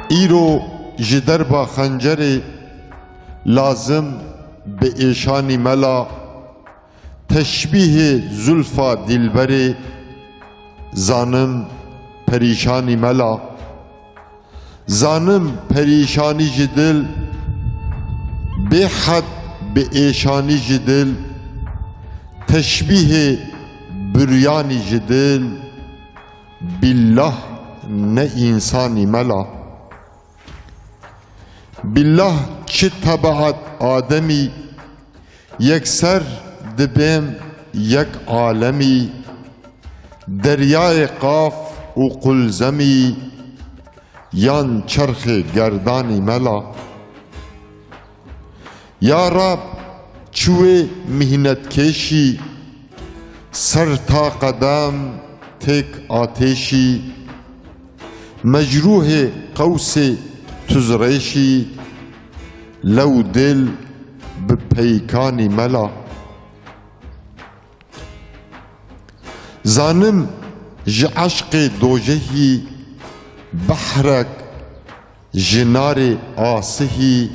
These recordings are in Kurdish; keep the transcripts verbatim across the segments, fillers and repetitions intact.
Îro ji derba xencerê lazim bi êşanî mela, teşbîhê zulfa dîlberê zanim perîşanî mela. Zanim perîşanî ji dil, bêhed bi êşanî ji dil, teşbîhê buryanî ji dil, billah ne însanî mela. Billah çi tebeat ademî, yekser dibêm yek alemî, deryayê qaf û qulzemî, yan çerxê gerdanî mela. Ya Rab, çi wê mîhnetkêşî, ser ta qedem têk atêşî, mecrûhê qewsê tuzrêşî, lew dil bi peykanî mela. Zanim ji eşqê dojehî behrek ji narê asihî,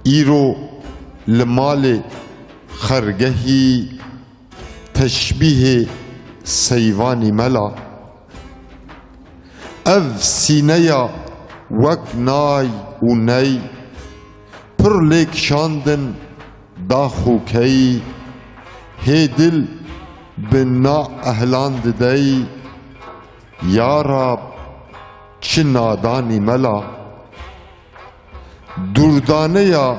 îro li malê xergehî teşbîhê seyvanî mela. Ev sîneya wek nay û ney, pir lê kişandin dax û key, hê dil bi na ehlan didey, ya Rab, çi nadanî mela. Dûrdaneya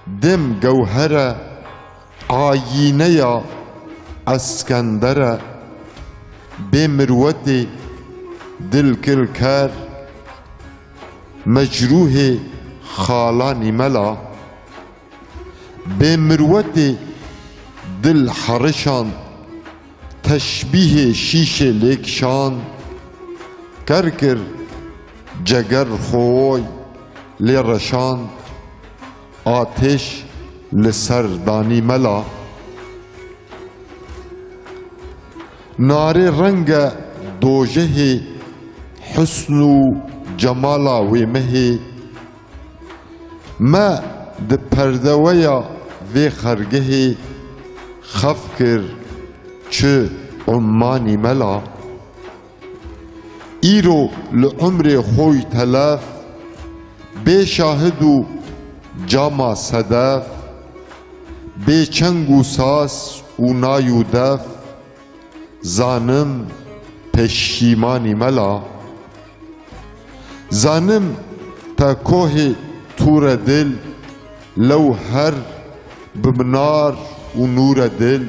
dem gewher e, ayîneya Eskender e, bê mirwetê dilkilker, mecrûhê xalanî mela. Bê mirwetê dil herişand, teşbîhê şîşê lê kişand, ker kir ceger xwe woy lê reşand, atêş li ser danî mela. Narê renge dojehê husn û cemala wê mehê, me di perdeweya vê xergehê xef kir çi ummanî mela. Îro li umrê xwe yî telef, bê şahid û cama sedef, bê çeng û saz û nay û def, zanim peşîmanî mela. Zanim te kohê tûre dil, lew her bi minar û nûre dil,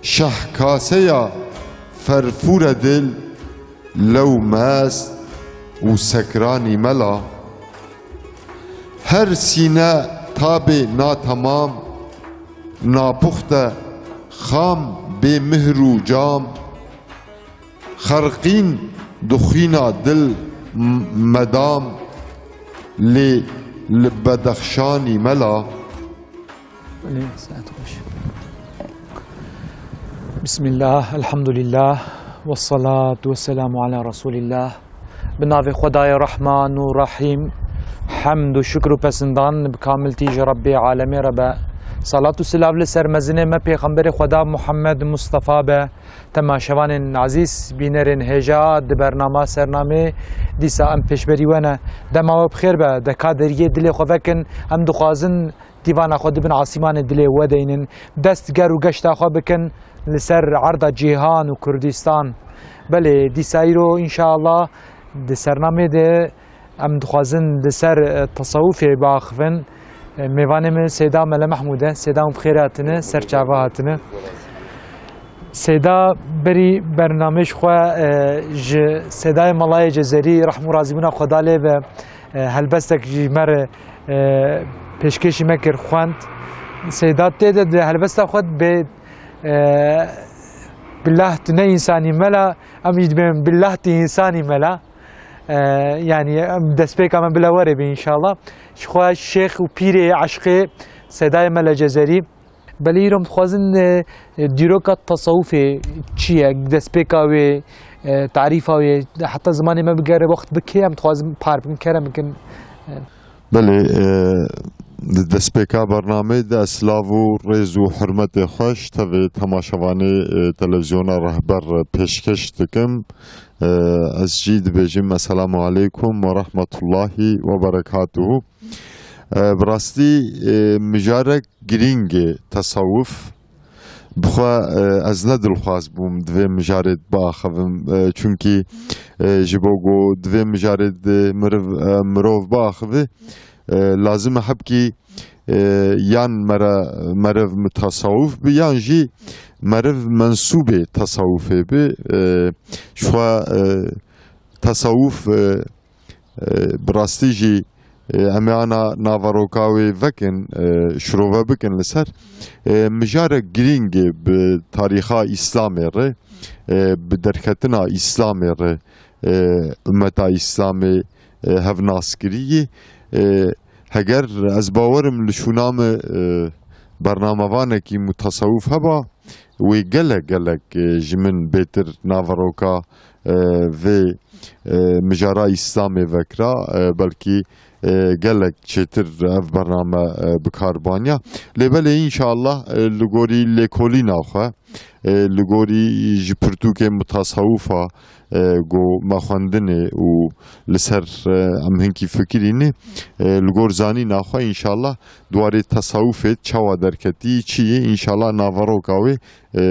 şehkaseya ferfûre dil, lew mest û sekranî mela. Her sîne tabê natemam, napuxte, xam, bê mihr û cam, xerqîn dixwîna dil m-, medam, lê li bedexşanî mela. Belê, saet xweş. Bismillah, elhamdulillah, ve salatu ve selamu ala Resulillah. Bi navê Xwedayê Rehman û Rehîm, hemd û şukr û pesindan bi kamiltî ji Rebbê alemê re be. Salat û silav li ser mezinê me Pêxemberê Xweda Muhammed Mustafa be. Temaşevanên ezîz, bînerên hêja, di bernama Sernamê dîsa em pêşberî we ne. Dema we bi xêr be, deka deriyê dilê xwe vekin, em dixwazin dîvana xwe di bin asîmanê dilê we deynin, dest ger û geşta xwe bikin li ser erda cîhan û Kurdistan. Belê, dîsa îro înşallah di Sernamê de em dixwazin li ser, e, tesewufê biaxivin. E, mêvanê min Seyda Mele Mehmûd e. Seyda, hûn bi xêr hatine, ser çava hatine. Seyda berî bernamê ji xwe, e, ji Seydayê Melayê Cezerî, rehm û razîbûna Xweda lê be, e, helbestek ji me re, e, pêşkêşî me kir, xwend. Seyda tê de di helbesta xwe bê, e, "Billah tu ne însanî mela, em jî dibên billah tu însanî mela." E, yanî em destpêka me bila were be înşallah. Ji xwe şêx û pîrê eşqê Seydayê Mele Cezerî. Belê îro em dixwazin, e, e, dîroka tesewufê çi ye? Destpêka wê, E, tarîfa wê, heta zimanê me bigere, wext bi kê em dixwazin par bikin, kerem bikin. Belê, e, di destpêka bernameyê de ez silav û rêz û hurmetê xwe ji tevê temaşevanê, e, televîzyona Rehber pêşkeş dikim. E, ez jî dibêjim, Esselamu aleykum ve rahmetullahi ve berekatuhu. E, bi rastî, e, mijarek girîng e tesawuf. Bi xwe, e, ez ne dilxwaz bûm di vê mijarê de biaxivim, e, çunkî, e, ji bo ku di vê mijarê de miriv, e, mirov biaxive, e, lazim e hebkî, e, yan mere-, meriv mutasawif bi, yan jî meriv mensûbê tesawufê bi. E, ji xwe, e, tesawuf, e, e, bi rastî jî, e, em ê ana naveroka wê vekin, e, şirove bikin li ser. E, mijarek girîng e bi tarîxa Îslamê re, e, bi derketina Îslamê re, e, ummeta Îslamê, e, hevnaskirî yê. E, heger ez bawerim li şûna me, e, bernamevanekî mutasawif heba, wê gelek gelek, e, ji min bêtir naveroka, e, vê, e, mijara Îslamê vekira, e, belkî, e, gelek çêtir ev bername, e, bi kar baniya. Lê belê înşallah, e, li gorî lêkolîna xwe, e, li gorî ji pirtûkê mutasawufa, e, ku me xwendinê û li ser, e, em hinkî fikirînê, e, li gor zanîna xwe înşallah di warê tesawufê çawa derketî, çi yê, înşallah naveroka wê, e,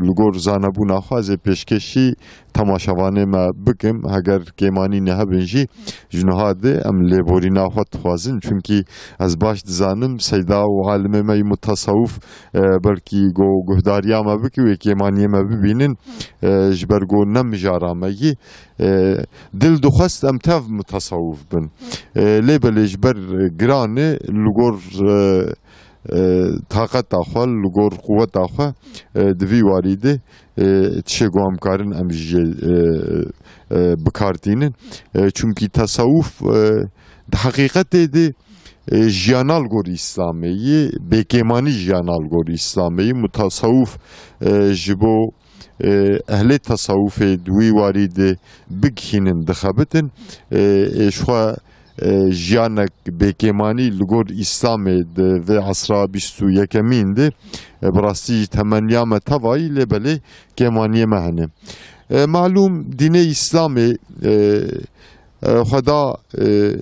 li gor zanebûna xwe ez ê pêşkêşî temaşevanê me bikim. Heger kêmanînê hebin jî, ji niha de em lêborîna xwe dixwazin. Çunkî ez baş dizanim, seyda û alimê me yî mutasawuf, e, belkî go guhdariya me bike wê kêmaniyê me bibînin, e, ji ber go ne mijara me yî. E, dil dixwest em tev mutasawif bin. E, lê belê ji ber giran e, li gor, e, e, taqeta xwe, li gor quweta xwe, e, di vî warî de, e, tişê ku em karin em jî, e, e, bi kar tînin. E, çunkî tesawuf, e, di heqîqetê de, e, jiyana li gor Îslamê yî, bêkêmanî jiyana li gor Îslamê yî. Mutasawuf, e, ji bo, e, ehlê tesawufê di wî warî de bigihînin, dixebitin. E, ê ji xwe, e, jiyanek bêkêmanî li gor Îslamê di vê esra bîst û yekemîn de, e, bi rastî jî temenniya me tevayî, lê belê kêmaniyê me hene. E, malûm dînê Îslamê, e, e, xwe da, e,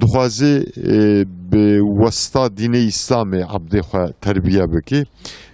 dixwaze, e, bi westa dînê Îslamê ebdê xwe terbiye bike.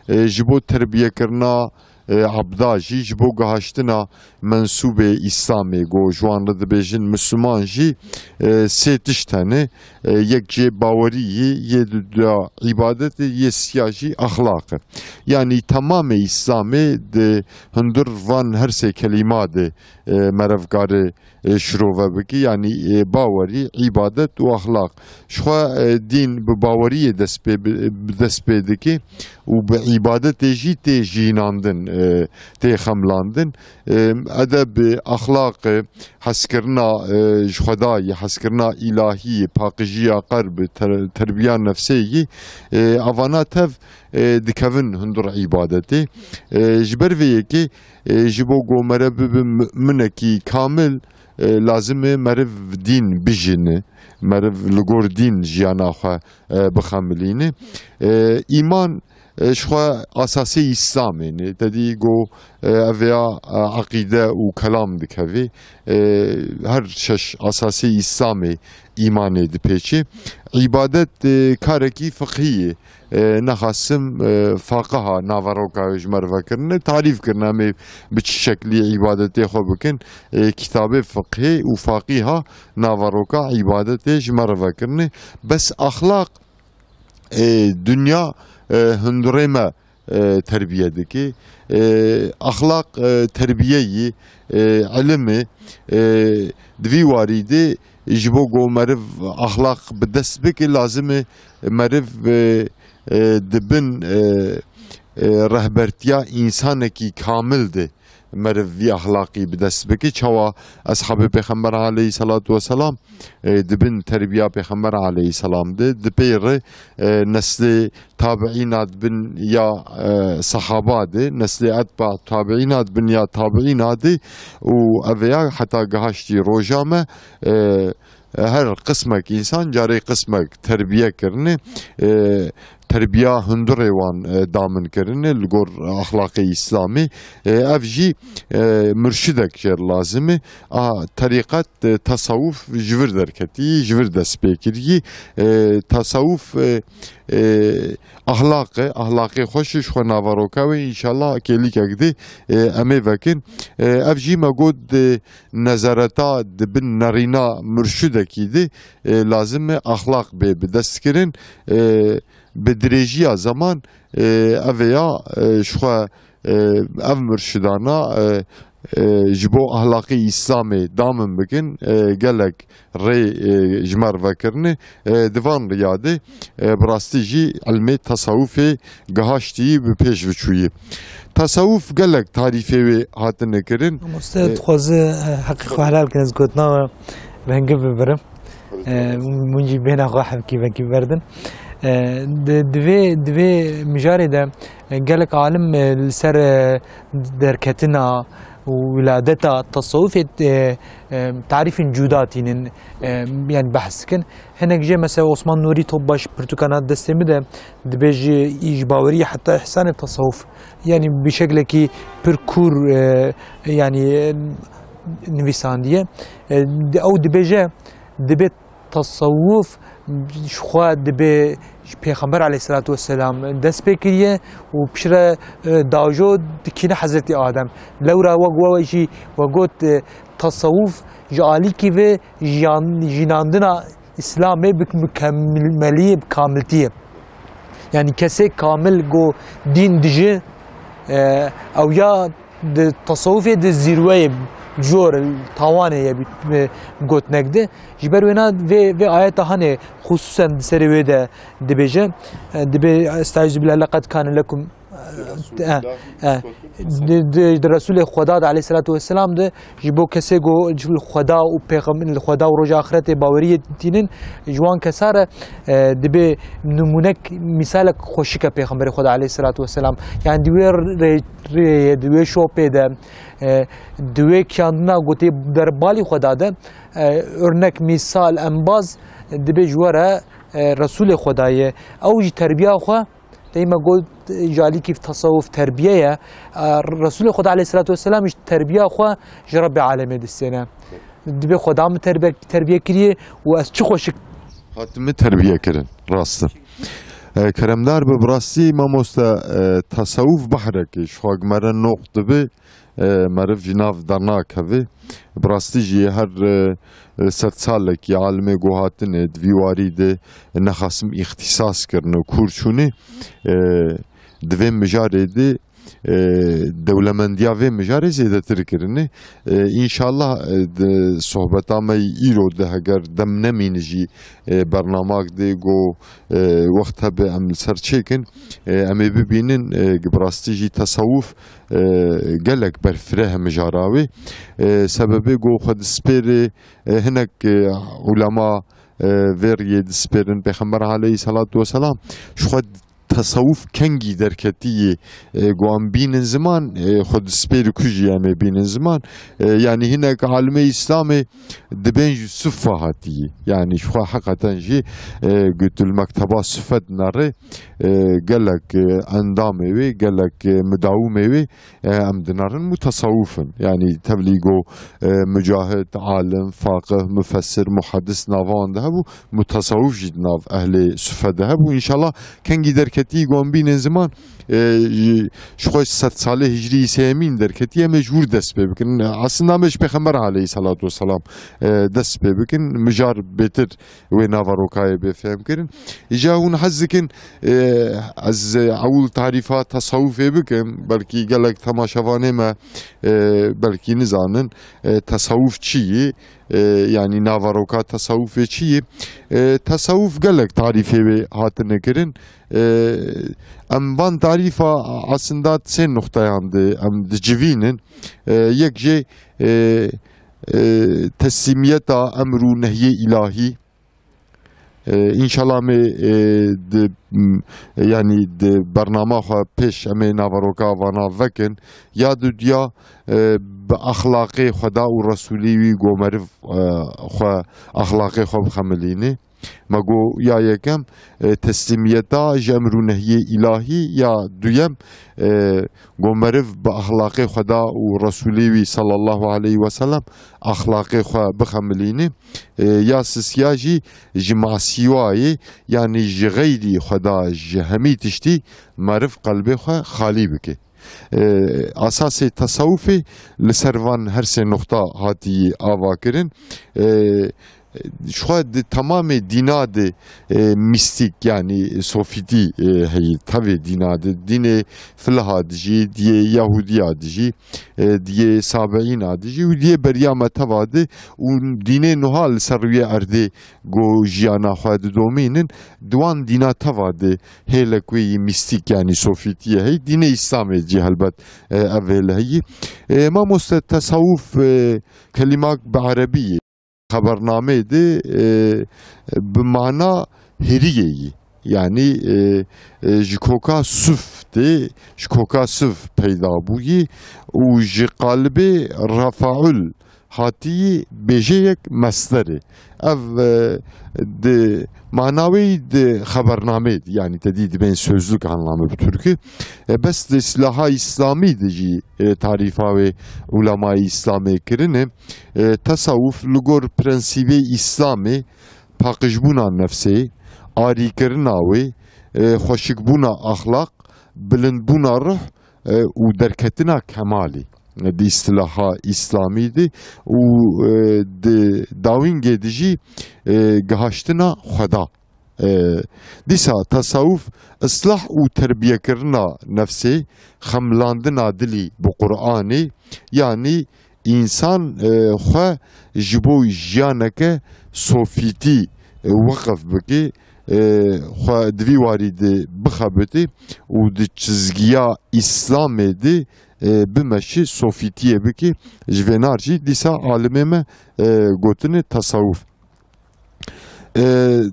E, ji bo terbiyekirina, e, ebda jî, ji bo gihaştina mensûbê Îslamê, ku ji wan re dibêjin Misliman jî, e, sê tişt hene. E, yek jê bawerî yê, yê duda îbadet e, yê siya jî exlaq e. Yanî temamê Îslamê di hundir van her sê kelîma de, e, meriv kare, e, şirove bike. Yanî, e, bawerî, îbadet û exlaq. Ji xwe, e, dîn bi baweriyê dest pê bi, bi dest pê dike û bi îbadetê jî tê jînandin, e, tê xemlandin. E, edeb, e, exlaq, e, hezkirina, e, ji Xwedayê, hezkirina îlahiyê, paqijiya qelb, ter-, terbiya nefsê yî, e, evana tev, e, dikevin hundir îbadetê. E, ji ber vê yekê, e, ji bo ku meriv bibe muminekî kamil, e, lazim e meriv dîn bijîne, meriv li gor dîn jiyana xwe, e, bixemilîne. E, îman, e, ji xwe asasê Îslamê ne. Te dî ku, e, ev ya, e, eqîde û kelam dikevê. E, her şeş asasê Îslamê îmanê dipêçê. Îbadet, e, karekî fiqhî ye. E, nexasim, e, faqiha naveroka wê ji me re vekirine, tarîf kirine, em ê bi çi şeklî îbadetê xwe bikin. E, kitabê fiqhê û faqîha naveroka îbadetê ji me re vekirine. Bes exlaq, e, dinya, e, hundirê me, e, terbiye dike. E, exlaq, e, terbiyeyî, e, ilim e. E, di vî warî de ji bo ku meriv exlaq bi dest bike, lazim e meriv, e, e, di bin, e, e, rehbertiya însanekî kamil de meriv vî exlaqî bi dest bike. Çawa eshabê Pêxember aleyhisselatu vesselam, e, di bin terbiya Pêxember aleyhisselam de, di pê re, e, neslê tabiîna di bin ya, e, sehaba de, neslê etba tabiîna di bin ya tabiîna de û ev ya heta gihaştî roja me, e, her qismek însan carê qismek terbiye kirine, e, terbiya hundurê wan, e, damin kirine li gor axlaqê Îslamê. E, ev jî, e, murşidek jê re lazim e. A, terîqet, e, tesawuf ji vir derketî, ji vir dest pê kirî. E, tesawuf, e, e, ahlaq e, ahlaqê xweş e, ji xwe naveroka wê, înşallah kêlîkek dê, e, em ê vekin. E, ev jî me got, e, nezareta di bin nerîna murşidekî de, e, lazim e axlaq bê bi dest kirin. E, bi dirêjiya zeman, e, ev ê ya, e, ji xwe, e, ev murşidana, e, e, ji bo ahlaqî Îslamê damin bikin, e, gelek rê, e, ji me re vekirine. E, di van riya de, e, bi rastî jî ilmê tesawufê gihaştî bi pêş ve çûyî. Tesawuf gelek tarîfê wê hatine kirin. Mamoste, e, dixwaze, e, heqê xwe helal kin, ez gotina we vengi bibirim. E, min jî bêhna xwe hevkî vekî berdin. E, di, di vê, di vê mijarê de, e, gelek alim, e, li ser, e, derketina û wiladeta tesawufê, e, e, tarîfên cuda tînin, e, yani behs dikin. Hinek jê mesela Osman Nurî Topbaş pirtûkana destê min de dibêje, î ji bawerî heta îhsanê tesawuf. Yani bi şeklekî pir kûr, e, yani, e, nivîsandiye. E, di-, ew dibêje, dibê tesawuf ji xwe dibê ji Pêxember aleyhisselatu vesselam dest pê kiriye û piştre, e, dajo dikîne Hezretî Adem. Lewra wek we jî we got, e, tesawuf ji alîkî ve jiyan-, jînandina Îslamê bi mukemmeliyê, bi kamiltiyê. Yani kesê kamil go dîn dijî, e, ew ya di tesawufê di zîrweyê cor tawanê ye bi, bi gotinek de. Ji ber wêna vê, vê ayeta hanê xusûsen di serê wê de dibêje, e, dibê, "Estaizu billah, leqed kane lekum", e, e, di, di, di Resulê Xweda de aleyhissalatu vesselam de ji bo kesê ku ji Xweda û pêxem-, li Xweda û roja axretê baweriyê tînin, ji wan kesa re, e, dibê nimûnek, mîsalek xweşik e Pêxemberê Xweda aleyhissalatu vesselam. Yani di wê rê-, rêyê, di wê şopê de, e, di wê kiyandina gotê derbalî Xweda de, e, örnek, mîsal, embaz dibê ji we re, e, Resulê Xweda ye. Ew jî terbiya xwe, tey me got, e, ji alîkî tesawuf terbiye ye. E, Resulê Xweda aleyhissalatu vesselam jî terbiya xwe ji Rebbê alemê distêne. Dibê Xweda min terbe-, terbiye kiriye û ez çi xweşik hatime terbiye kirin. Rast e. E, keremdar be, bi rastî mamoste, e, tesawuf behrek e, ji xwe me re noq dibe, e, meriv ji nav dernakeve. Bi rastî jî her, e, e, sedsalekî alimê ku hatine di vî warî de nexasim îxtîsas kirin û kûr çûne, e, di vê mijarê de, e, dewlemendiya vê mijarê zêdetir kirine. E, înşallah, e, di sohbeta me yî îro de heger dem nemîne jî, e, bernamak de ku, e, wext hebe em li ser çêkin, e, em ê bibînin, e, bi rastî jî tesawuf, e, gelek berfireh e mijara wê. E, sebebê ku xwe dispêrê, e, hinek, e, ulema, e, vê riyê dispêrin. Pêxember aleyhissalatu vesselam ji xwe tesawuf kengî derketiyê, e, ku em bînin ziman, e, xwe dispêri ku jî em ê bînin ziman. E, yanî hinek alimê Îslamê dibên ji suffa hatiyî. Yanî ji xwe heqeten jî, e, gotil mekteba suffe dinere, e, gelek, e, endamê wê, gelek, e, midawimê wê, e, em dinarin mutasawif in. Yanî tevlî go, e, mucahid, alim, faqih, mufessir, muhadis nava wan de hebû, mutasawif jî di nav ehlê sufe de hebû. Înşallah kengî derketî go em bînin ziman, e, ji xwe sed salê hicrî sêyemîn derketî, em ê ji wir dest pê bikin. Aslında em ê ji Pêxember aleyhissalatu vesselam, e, dest pê bikin. Mijar bêtir wê naverokayê bê fêhm kirin. Îja hûn hez dikin, e, ez, e, ewil tarîfa tesawufê bikim, belkî gelek temaşevanê me, e, belkî nizanin. E, tesawuf çi yî? e, yanî naveroka tesawufê çi ye? E, tesawuf gelek tarîfê wê hatine kirin. E, em van tarîfa aslında sê nuqteyan di, em dicivînin. E, yek jê, e, e, teslîmiyeta emr û nehyê îlahî. E, înşallah me, e, di, m, yanî di bernama xwe pêş em ê naveroka vana vekin. Ya dudiya, e, bi exlaqê Xweda û Resûlê wî gomeriv, e, xwe, exlaqê xwe bixemilînî. Me got ya yekem, e, teslîmiyeta ji emr û nehyê îlahî, ya duyem, e, gomeriv bi exlaqê Xweda û Resûlê wî sallallahu aleyhi ve sellem exlaqê xwe bixemilînî. E, ya sisiya jî ji masîwayê, yanî ji xeyrî Xweda, ji hemî tiştî meriv qelbê xwe xalî bike. E, asasê tesawufê li ser van her sê nuqta hatî ava kirin. E, ji xwe di temamê dîna de, e, mîstîk, yanî sofîtî, e, heyî, tevê dîna de, dînê Filiha dijî, diyê Yahudiya dijî, e, diyê Sabiîna dijî û diyê beriya me teva de û dînê nuha li ser rûyê erdê go jiyana xwe didomînin, di wan dîna teva de hêlek wê yî mîstîk, yanî sofîtiyê heyî, dînê Îslamê jî helbet, e, ev hêle heyî. E, mamoste, tesawuf, e, kelîmak bi erebî ye. Xebernameyê de, e, bi mana hêriyê yî. Yanî, e, e, ji koka suf tê, ji koka suf peyda bûyî û ji qalibê refaul hatiyî bêjeyek mesderê. Ev, e, di mana wê yî di xebernameyê de, yanî te dî dibên sözlük anlamı bi Türkü. E, bes di silaha Îslamî de jî, e, tarîfa wê ulemayê Îslamê kirine. E, tesawuf li gor prensîbê Îslamê paqijbûna nefsê, arîkirina wê, e, xweşikbûna axlaq, bilindbûna ruh, e, û derketina kemalê, e, di îstilaha Îslamî de û, e, di dawîngê de jî, e, gihaştina Xweda. E, dîsa tesawuf, islah û terbiyekirina nefsê, xemlandina dilî bi Qur'anê, yanî însan, e, xwe ji bo jiyaneke sofîtî, e, weqif bike, e, xwe di vî warî de bixebitî û di çizgiya Îslamê de, e, bimeşî, sofîtiyê bike. Ji vê nar jî dîsa alimê me, e, gotine tesawuf. E,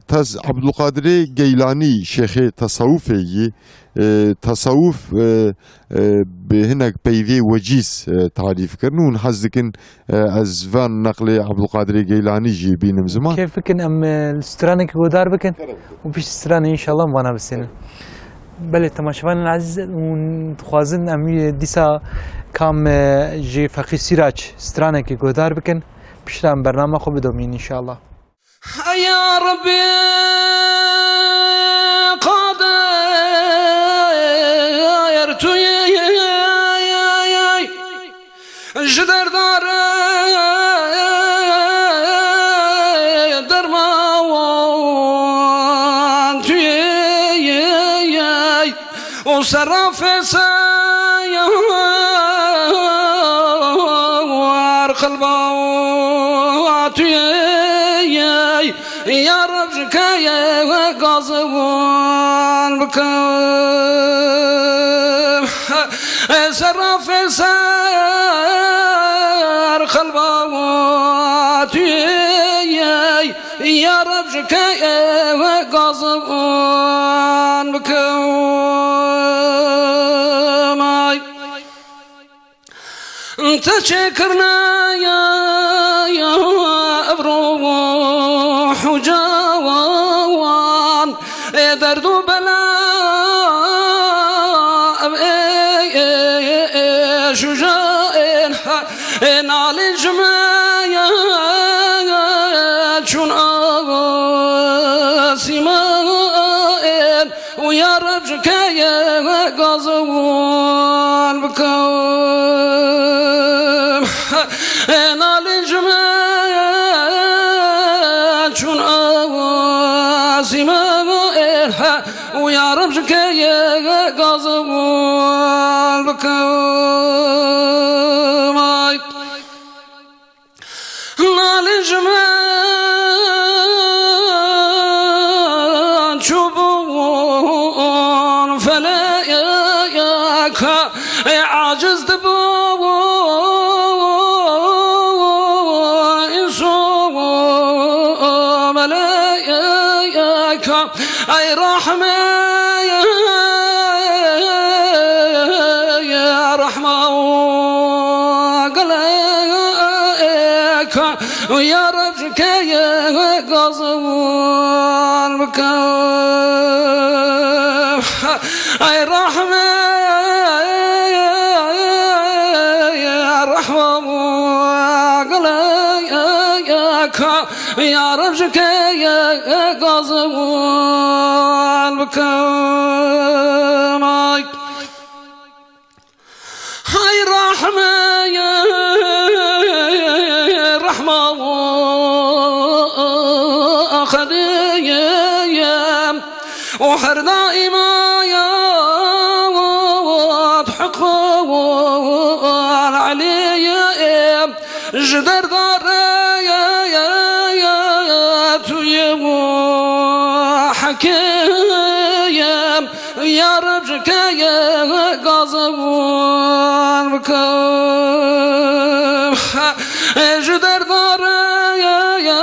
tas-, Abdulkadirê Geylanî şêxê tesawufê yî, e, tesawuf, e, e, bi hinek peyvê wecîz, e, tarîf kirin û hûn hez dikin, e, ez van neqlê Abdulkadirê Geylanî jî bînim ziman. Kêf bikin em, e, li stranekî godar bikin û pişt stranê înşallah em vana bisênin. Belê, temaşevanên ezîz, hûn dixwazin em wî dîsa kam, e, ji Feqî Sîrac stranekî godar bikin, piştre em bernama xwe bidomîn înşallah. Ya Rebbi Qadir, tu yê ji derdar derman, tu yê û serrafê ser qelba, tu yê, ya Reb ji keyê gazibûn bikim. Serrafê ser qelba, tu yê, ya Reb ji keyê gazibûn bikim. Ay. Te çêkirine ev ruh û cawan, ê derd û bela, ev ê, ê, ê, ê, şuja ên, ê nalê ji me çûn asîma ên. û ya Reb ji keyê gazibûn bikim. Ê nalê ji me çûn asîma ên, û ya Reb ji keyê gazibûn bikim. Ay. Nalê ji Ey aciz dibû însu meleyka, ey rehme, rehme geleyka, ya Reb ji keye gazin bikim. Ey rehme, rehme geleyka, ya Reb ji keye gazin bikim. Ay. Hay rehme, rehme xediyem, û her daîma ya heq û Eliyem, ji derda re ya, ya, ya, ya, tu ye û hekiyem. Ya Reb ji keye gazin bikim. Ji derda re ya, ya,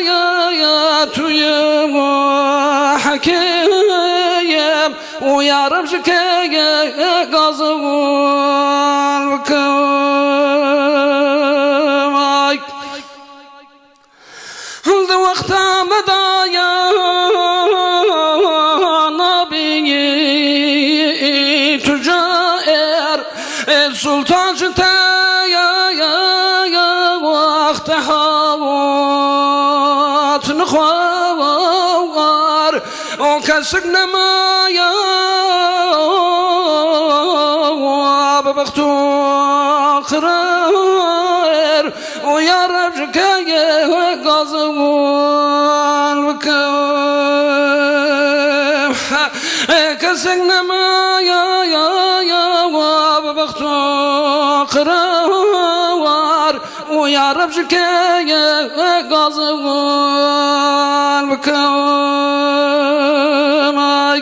ya, ya, tu ye û hekiyem. Û ya Reb ji keye gazin bikim. Ay. Di wexta me de ya nabî tu caer, ê sultan ji te ya, ya, ya, wext hewat nixwar. Û kesik nemaye bi bext û qirêr, û ya Reb ji keye gazin bikim. Kesik nemaye ya, ya, ya, bi bext û qirêr, û ya Reb ji keye gazin bikim. Ay.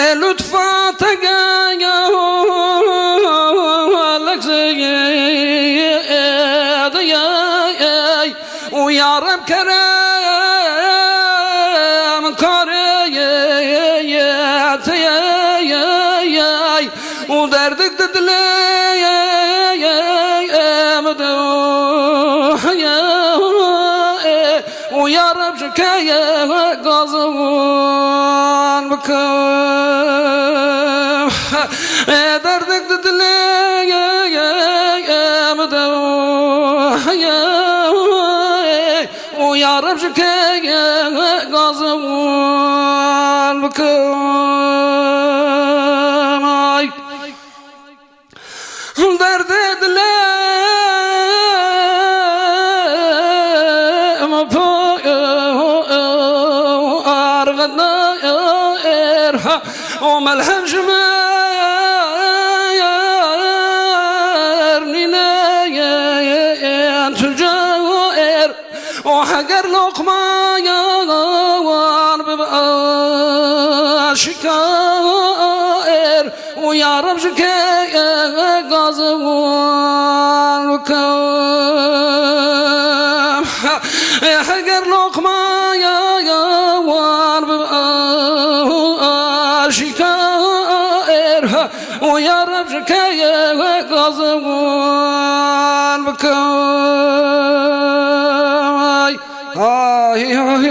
Ê lutfa te gelek zêde ye, û ya Reb kerem karê ye, ye, te ye, ye, ye. Û derdik di dilê min de heye, û ya Reb ji keye gazin bikim. Derdik di dilê min de heye, û ya Reb ji keye gazin bikim. Ay. Derdê dilê min pir erxedayê, û melhem ji min nîne tu caer. Û heger loqmayan bibe aşikar, û ya Reb ji keye gazin bikim. Heger loqmayan bibe aşikar, û ya Reb ji keye gazin bikim. Ay, ay, ay.